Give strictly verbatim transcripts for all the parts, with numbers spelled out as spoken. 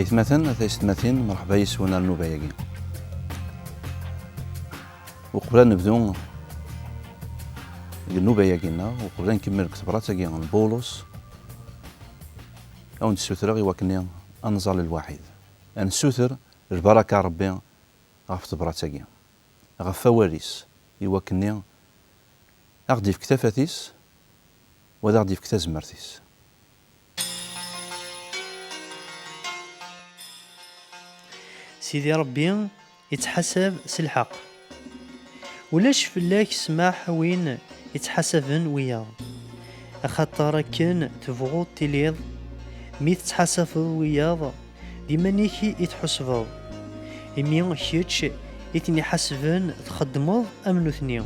Atmaten, a taysetmatin, mṛeḥba yes-wen ar nnuba-agi. Uqbel ad nebdu deg nnuba-agi-nneɣ, uqbel ad nkemmel deg tebṛat-agi n Bulus, ad wen-d-ssutreɣ i wakken ad nẓall lwaḥid. Ad nessuter lbaraka n Ṛebbi ɣef tebṛat-agi, ɣef wawal-is, i wakken ad ɣ-d-ifk tafat-is, u ad ɣ-d-ifk tazmert-is. Sidi Ṛebbi ittḥasab s lḥeqq. Ulac fell-ak ssmaḥ a win ittḥasaben wiyaḍ. Axaṭer akken tebɣuḍ tiliḍ, mi tettḥasabeḍ wiyaḍ, d iman-ik i tḥusbeḍ. Imi kečč i ten-iḥasben txeddmeḍ am nutni.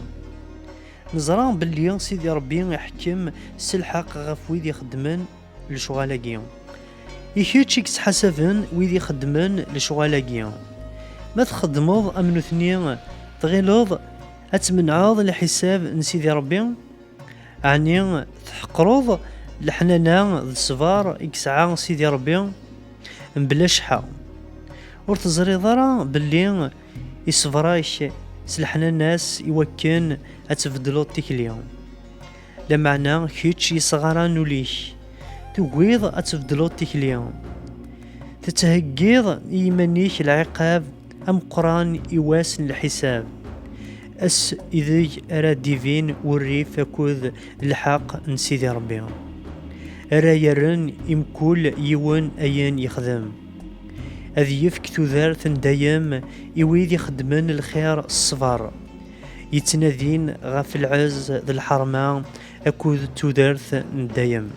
Neẓra belli Sidi Ṛebbi iḥekkem s lḥeqq ɣef wid ixeddmen lecɣal-agi. I kečč i yettḥasaben wid ixeddmen lecɣal-agi, ma txeddmeḍ am nutni, tɣileḍ ad tmenɛeḍ lḥisab n Sidi Ṛebbi? Ɛni tḥeqreḍ leḥnana d ṣṣber i yesɛa Sidi Ṛebbi? Mebla cceḥḥa, ur teẓriḍ ara belli iṣber-ak s leḥnana-s i wakken ad tbeddleḍ tikli? Lameɛna kečč yesɣaran ul-ik, tugiḍ ad tbeddleḍ tikli. Tettheggiḍ i yiman-ik lɛiqab ameqqran i wass n lḥisab, ass ideg ara d-ibin urrif akked lḥeqq n Sidi Ṛebbi, ara yerren i mkul yiwen ayen yexdem. Ad yefk tudert n dayem i wid ixeddmen lxir s ṣṣber, yettnadin ɣef lɛezz d lḥerma akked tudert n dayem.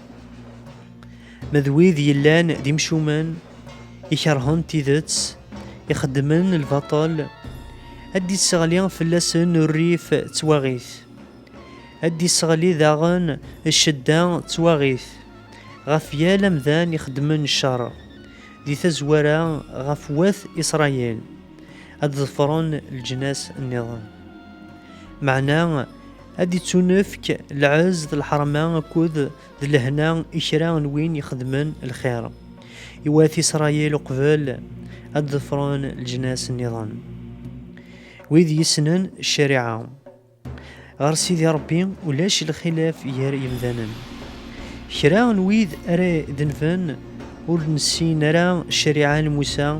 Ma d wid yellan d imcumen, ikerhen tidet, ixeddmen lbaṭel, ad d-isseɣli fell-asen urrif d twaɣit. Ad d-isseɣli daɣen ccedda d twaɣit ɣef yal amdan ixeddmen ccer, di tazwara ɣef wat Isṛayil, ad ḍefren leǧnas nniḍen. Meɛna ad d-ittunefk lɛezz d lḥerma akked d lehna i kra n win ixeddmen lxir i wat Isṛayil uqbel ad ḍefren leǧnas nniḍen. Wid yessnen ccariɛa. Ɣer Sidi Ṛebbi ulac lxilaf gar yemdanen. Kra n wid ara idenben ur nessin ara ccariɛa n Musa,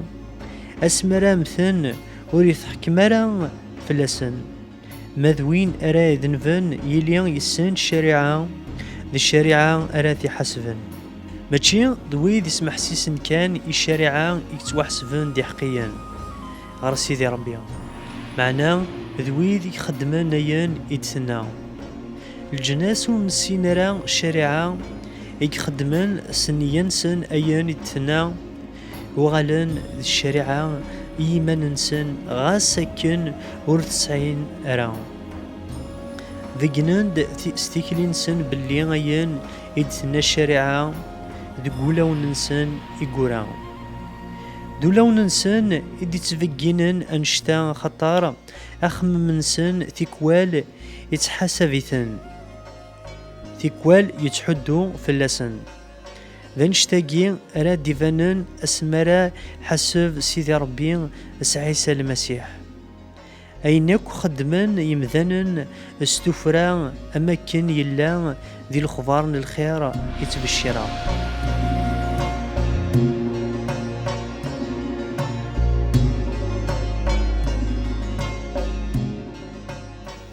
asmi ara mmten ur itḥekkem ara fell-asen. Ma d win ara idenben yili yessen ccariɛa, d ccariɛa ara t-iḥasben. Mačči d wid ismeḥsisen kan i ccariɛa i yettwaḥesben d iḥeqqiyen ɣer Sidi Ṛebbi, meɛna d wid i ixeddmen ayen i d-tenna. Leǧnas ur nessin ara ccariɛa i ixeddmen s nniya-nsen ayen i d-tenna, uɣalen d ccariɛa i yiman-nsen ɣas akken ur t-sɛin ara. Beggnen-d ti-, s tikli-nsen belli ayen i d-tenna ccariɛa deg wulawen-nsen i yura. D ulawen-nsen i d-ittbegginen annect-a axaṭer axemmem-nsen tikwal ittḥasab-iten, tikwal yettḥuddu fell-asen. D annect-agi ara d-ibanen asmi ara ḥaseb Sidi Ṛebbi s Ɛisa Lmasiḥ. Ayen akk xeddmen yemdanen s tuffra am akken yella di lexbar n lxir i ttbeccireɣ.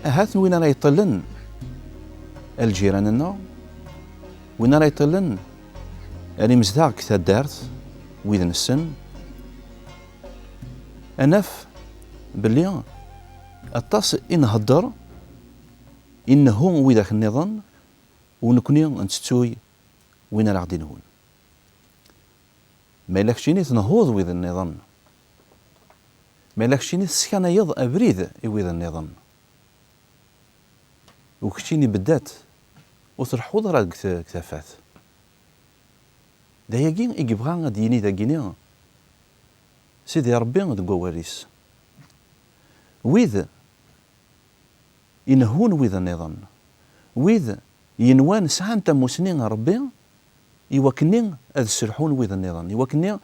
Ahat win ara yeṭṭlen a lǧiran-nneɣ, win ara yeṭṭlen ar imezdaɣ deg taddart, wid nessen, ad naf belli aṭas i nhedder, i nnehhu widak nniḍen, u nekni ntettuy win ara ɣ-d-inhun. Ma yella keččini tnehhuḍ wid nniḍen, ma yella keččini teskanayeḍ abrid i wid nniḍen, u keččini beddat, ur tleḥḥuḍ ara deg t-, deg tafat. D ayagi i yebɣa ad d-yini dagini Sidi Ṛebbi deg wawal-is. Wid inehhun wid nniḍen, wid yenwan sɛan tamusni n Ṛebbi, i wakken ad sselḥun wid nniḍen, i wakken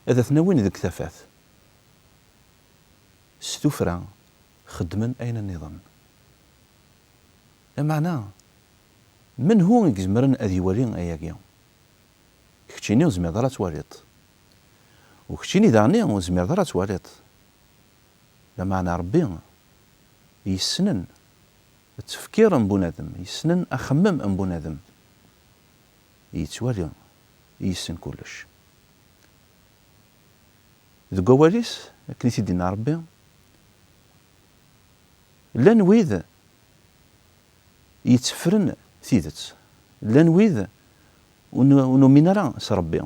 ad ten-awin deg tafat. S tuffra, xeddmen ayen nniḍen. Lameɛna, menhu i izemren ad iwali ayagi? Keččini ur tezmireḍ ara ad twaliḍ. U keččini daɣni ur tezmireḍ ara ad twaliḍ. Lameɛna Ṛebbi yessnen ttefkir n bunadem, yessnen axemmem n bunadem. Yettwali, yessen kullec. Deg wawal-is, akken i t-id-yenna Ṛebbi, llan wid yetteffren tidet, llan wid ur nu-, ur numin ara s Ṛebbi.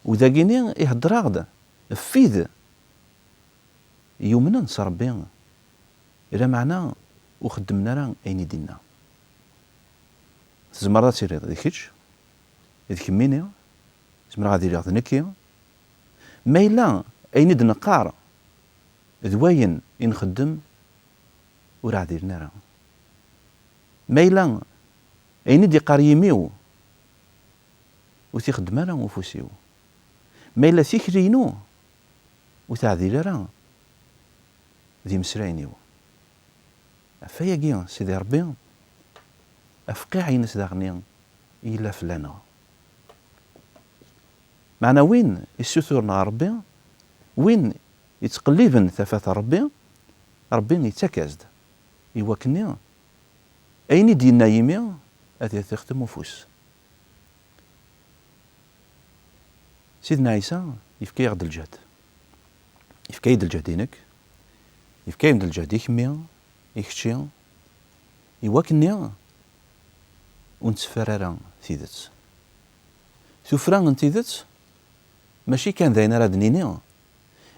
U dagini ihedder-aɣ-d ɣef wid yumnen s Ṛebbi, lameɛna ur xeddmen ara ayen i d-inna. Tzemreḍ ad tiliḍ d kečč, d kemmini, zemreɣ ad iliɣ d nekki. Ma yella ayen i d-neqqar d wayen i nxeddem, ur ɛdilen ara. Ma yella ayen i d-iqqar yimi-w, ur t-ixeddem ara ufus-iw. Ma yella tikli-inu, ur teɛdil ara d imeslayen-iw. Ɣef wayagi, Sidi Ṛebbi, afqiɛ-ines daɣen yella fell-aneɣ. Meɛna win issuturen ɣer Ṛebbi, win yettqelliben tafat n Ṛebbi, Ṛebbi yettak-as-d i wakken ayen i d-yenna yimi ad t-ixdem ufus. Sidna Ɛisa yefka-yaɣ-d lǧehd. Yefka-yi-d lǧehd i nekk, yefka-yi-d lǧehd i kemmi, i kečči, i wakken ur netteffer ara tidet. Tuffra n tidet mačči kan d ayen ara d-nini,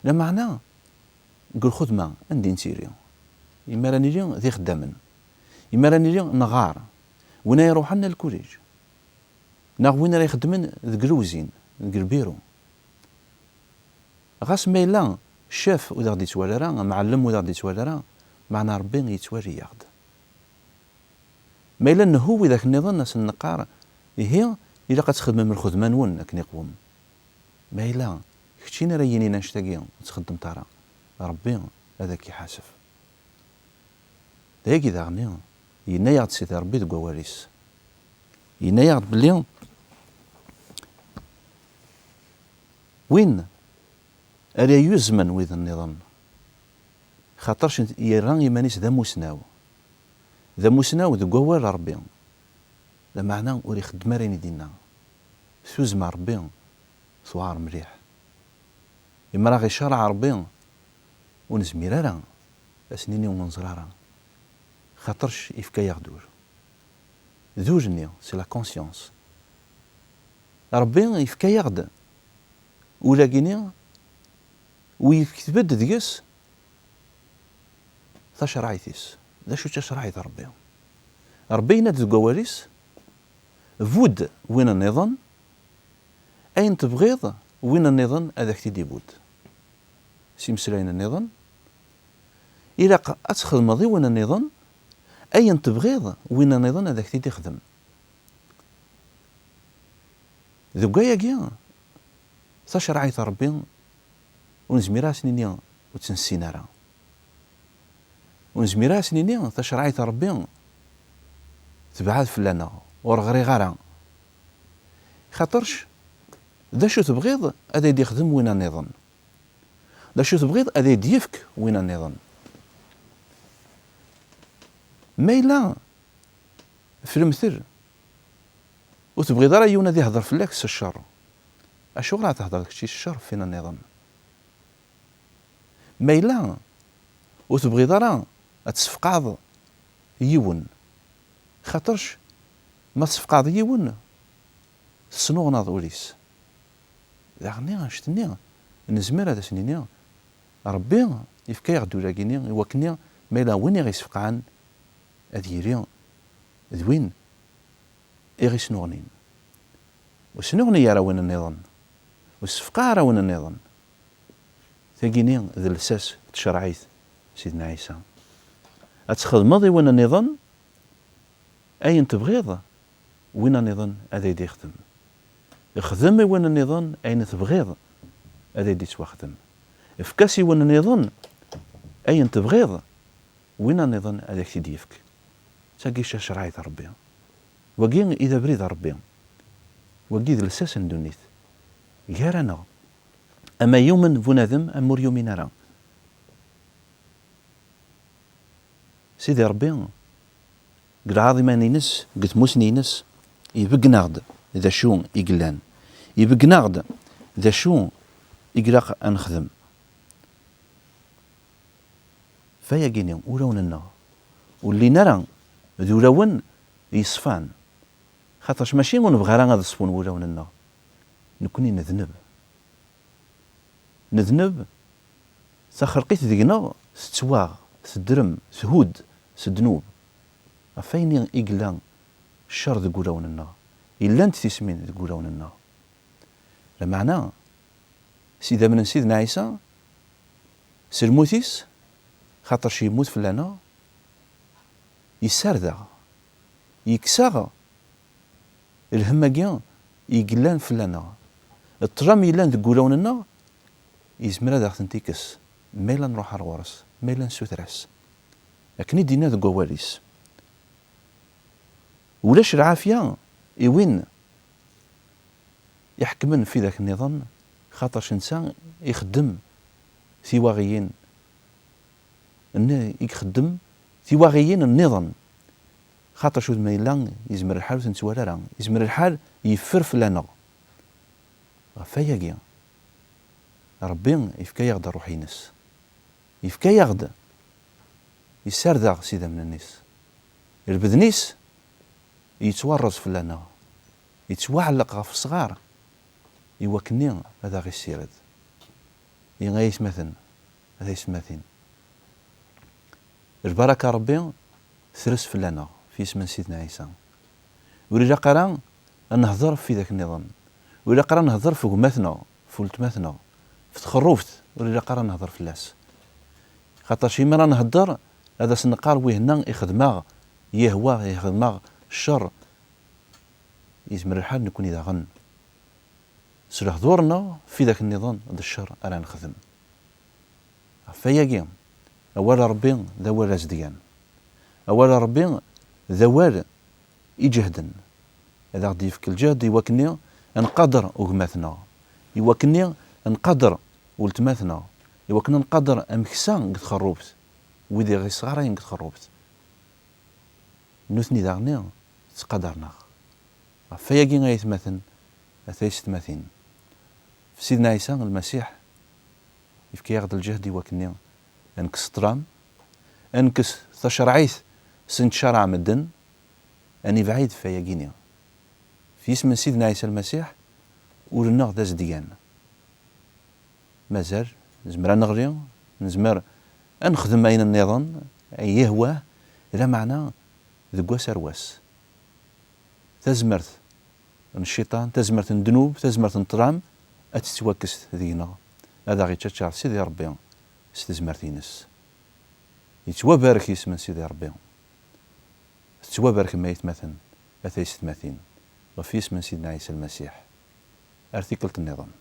lameɛna deg lxedma anda i nettili, imi ara nili d ixeddamen, imi ara nili neɣɣar, win ara iruḥen ar lkuliǧ, neɣ win ara ixeddmen deg lewzin, deg lbiru. Ɣas ma yella ccaf ur d aɣ-d-ittwali ara, amɛellem ur d aɣ-d-ittwali ara, meɛna Ṛebbi yettwali-yaɣ-d. Ma yella nnehu widak nniḍen, ad sen-neqqar, ihi, ilaq ad txedmem lxedma-nwen akken iqwem. Ma yella keččini ara yinin annect-agi ur tt-txeddmeḍ ara, Ṛebbi ad ak-iḥaseb. D ayagi daɣen yenna-yaɣ-d Sidi Ṛebbi deg wawal-is. Yenna-yaɣ-d belli win ara yuzmen wid nniḍen, xaṭerc yerra iman-is d amusnaw. D amusnaw deg wawal n Ṛebbi, lameɛna ur ixeddem ara ayen i d-inna. Tuzzma n Ṛebbi tewɛer mliḥ. Imi ara ɣ-icaṛeɛ Ṛebbi, ur nezmir ara ad s-nini ur neẓri ara, xaṭerc ifka-yaɣ-d ul. D ul-nni, c'est la conscience. Ṛebbi yefka-yaɣ-d ul-agi-nni u yekteb-d deg-s tacerɛit-is. D acu d tacerɛit n Ṛebbi? Ṛebbi yenna-d deg wawal-is, budd win nniḍen, ayen tebɣiḍ win nniḍen ad ak-t-id-ibudd. S imeslayen nniḍen, ilaq ad txedmeḍ i win nniḍen ayen tebɣiḍ win nniḍen ad ak-t-id-ixdem. Deg wayagi, tacerɛit n Ṛebbi ur nezmir ara ad s-nini ur tt-nessin ara. Ur nezmir ara ad s-nini tacerɛit n Ṛebbi tebɛed fell-aneɣ, ur ɣriɣ ara. Xaṭerc, d acu tebɣiḍ ad ay-d-ixdem winna nniḍen? D acu tebɣiḍ ad ay-d-yefk winna nniḍen? Ma yella f lemtel, ur tebɣiḍ ara yiwen ad ihder fell-ak s ccer, acuɣer ad tehder kečči s ccer ɣef winna nniḍen? Ma yella ur tebɣiḍ ara ad tsefqɛeḍ yiwen, xaṭerc ma tsefqɛeḍ yiwen, tesnuɣnaḍ ul-is. Daɣen annect-nni nezmer ad as-nini, Ṛebbi yefka-yaɣ-d ul-agi-nni i wakken ma yella win i ɣ-isfeqɛen ad yili d win i ɣ-isnuɣnin. Ur snuɣni ara win nniḍen, ur ssefqaɛ ara win nniḍen. Tagini d lsas n tcerɛit Sidna Ɛisa. Ad txedmeḍ i win nniḍen ayen tebɣiḍ win nniḍen ad ay-d-ixdem. Xdem i win nniḍen ayen tebɣiḍ ad ak-d-ittwaxdem. Efk-as i win nniḍen ayen tebɣiḍ, win nniḍen ad ak-t-id-yefk. D tagi i d ccerɛit n Ṛebbi. Wagi i d abrid n Ṛebbi. Wagi d lsas n ddunit. Gar-aneɣ. Ama yumen bunadem, ama ur yumin ara. Sidi Ṛebbi, deg lɛaḍima-ines, deg tmusni-ines, ibeggen-aɣ-d d acu i yellan. Ibeggen-aɣ-d d acu i ilaq ad nexdem. Fayagini, ulawen-nneɣ ur llin ara d ulawen yeṣfan. Xaṭerc mačči ur nebɣi ara ad ṣfun wulawen-nneɣ. Nekni nedneb. Nedneb, taxelqit deg-neɣ tettwaɣ, teddrem, thudd s ddnub. Ɣef wayen i yella ccer deg wulawen-nneɣ, i llant tismin deg wulawen-nneɣ. Lameɛna, s idammen n Sidna Ɛisa, s lmut-is, xaṭerc yemmut fell-aneɣ, yessardeɣ, yekkes-aɣ lhemm-agi i yellan fell-aneɣ. Ṭṭlam yellan deg wulawen-nneɣ, yezmer ad aɣ-tent-ikkes, ma yella nruḥ ar ɣur-s, ma yella nsuter-as. Akken i d-yenna deg wawal-is. Ulac lɛafya i win iḥekmen f widak nniḍen, xaṭerc netta ixeddem tiwaɣiyin nni i ixeddem tiwaɣiyin nniḍen. Xaṭerc udem yella, yezmer lḥal ur t-nettwali ara, yezmer lḥal yeffer fell-aneɣ. Ɣef wayagi, Ṛebbi yefka-yaɣ-d Ṛṛuḥ-ines. Yefka-yaɣ-d, yessard-aɣ s idammen-is. Lbeden-is yettwarreẓ fell-aneɣ, yettwaɛelleq ɣef usɣar, i wakken ad aɣ-issired. I aytmaten, a taysetmatin, lbaraka n Ṛebbi tres fell-aneɣ, f yisem n Sidna Ɛisa. Ur ilaq ara ad nehder f widak nniḍen. Ur ilaq ara ad nehder f gma-tneɣ, f weltma-tneɣ, f txerrubt, ur ilaq ara ad nehder fell-as. Xaṭerc imi ara nhedder, ad as-neqqar wihenna ixdem-aɣ yehwa, ixdem-aɣ ccer. Yezmer lḥal nekkni daɣen s lehdur-nneɣ f widak nniḍen d ccer ara nexdem. Ɣef wayagi, awal n Ṛebbi d awal azedgan. Awal n Ṛebbi d awal iǧehden. Ad aɣ-d-yefk lǧehd i wakken ad nqader gma-tneɣ, i wakken ad nqader weltma-tneɣ, i wakken ad nqader ameksa deg txerrubt, wid i ɣ-yessɣarayen deg txerrubt. Nutni daɣen ttqadaren-aɣ. Ɣef wayagi ay atmaten, a taysetmatin, f Sidna Ɛisa Lmasiḥ, yefka-yaɣ-d lǧehd i wakken ad nekkes ṭṭlam, ad nekkes tacerɛit s nettcaraɛ medden, ad nibɛid f wayagini. F yisem n Sidna Ɛisa Lmasiḥ, ul-nneɣ d azedgan. Mazal nezmer ad neɣli, nezmer ad nexdem ayen nniḍen ay yehwa, lameɛna deg wass ar wass. Tazmert n cciṭan, tazmert n ddnub, tazmert n ṭṭlam ad tettwakkes deg-neɣ, ad aɣ-iččaččar Sidi Ṛebbi s tezmert-ines. Yettwabarek yisem n Sidi Ṛebbi. Tettwabarkem ay atmaten, a taysetmatin, ɣef yisem n Sidna Ɛisa Lmasiḥ. Ar tikkelt nniḍen.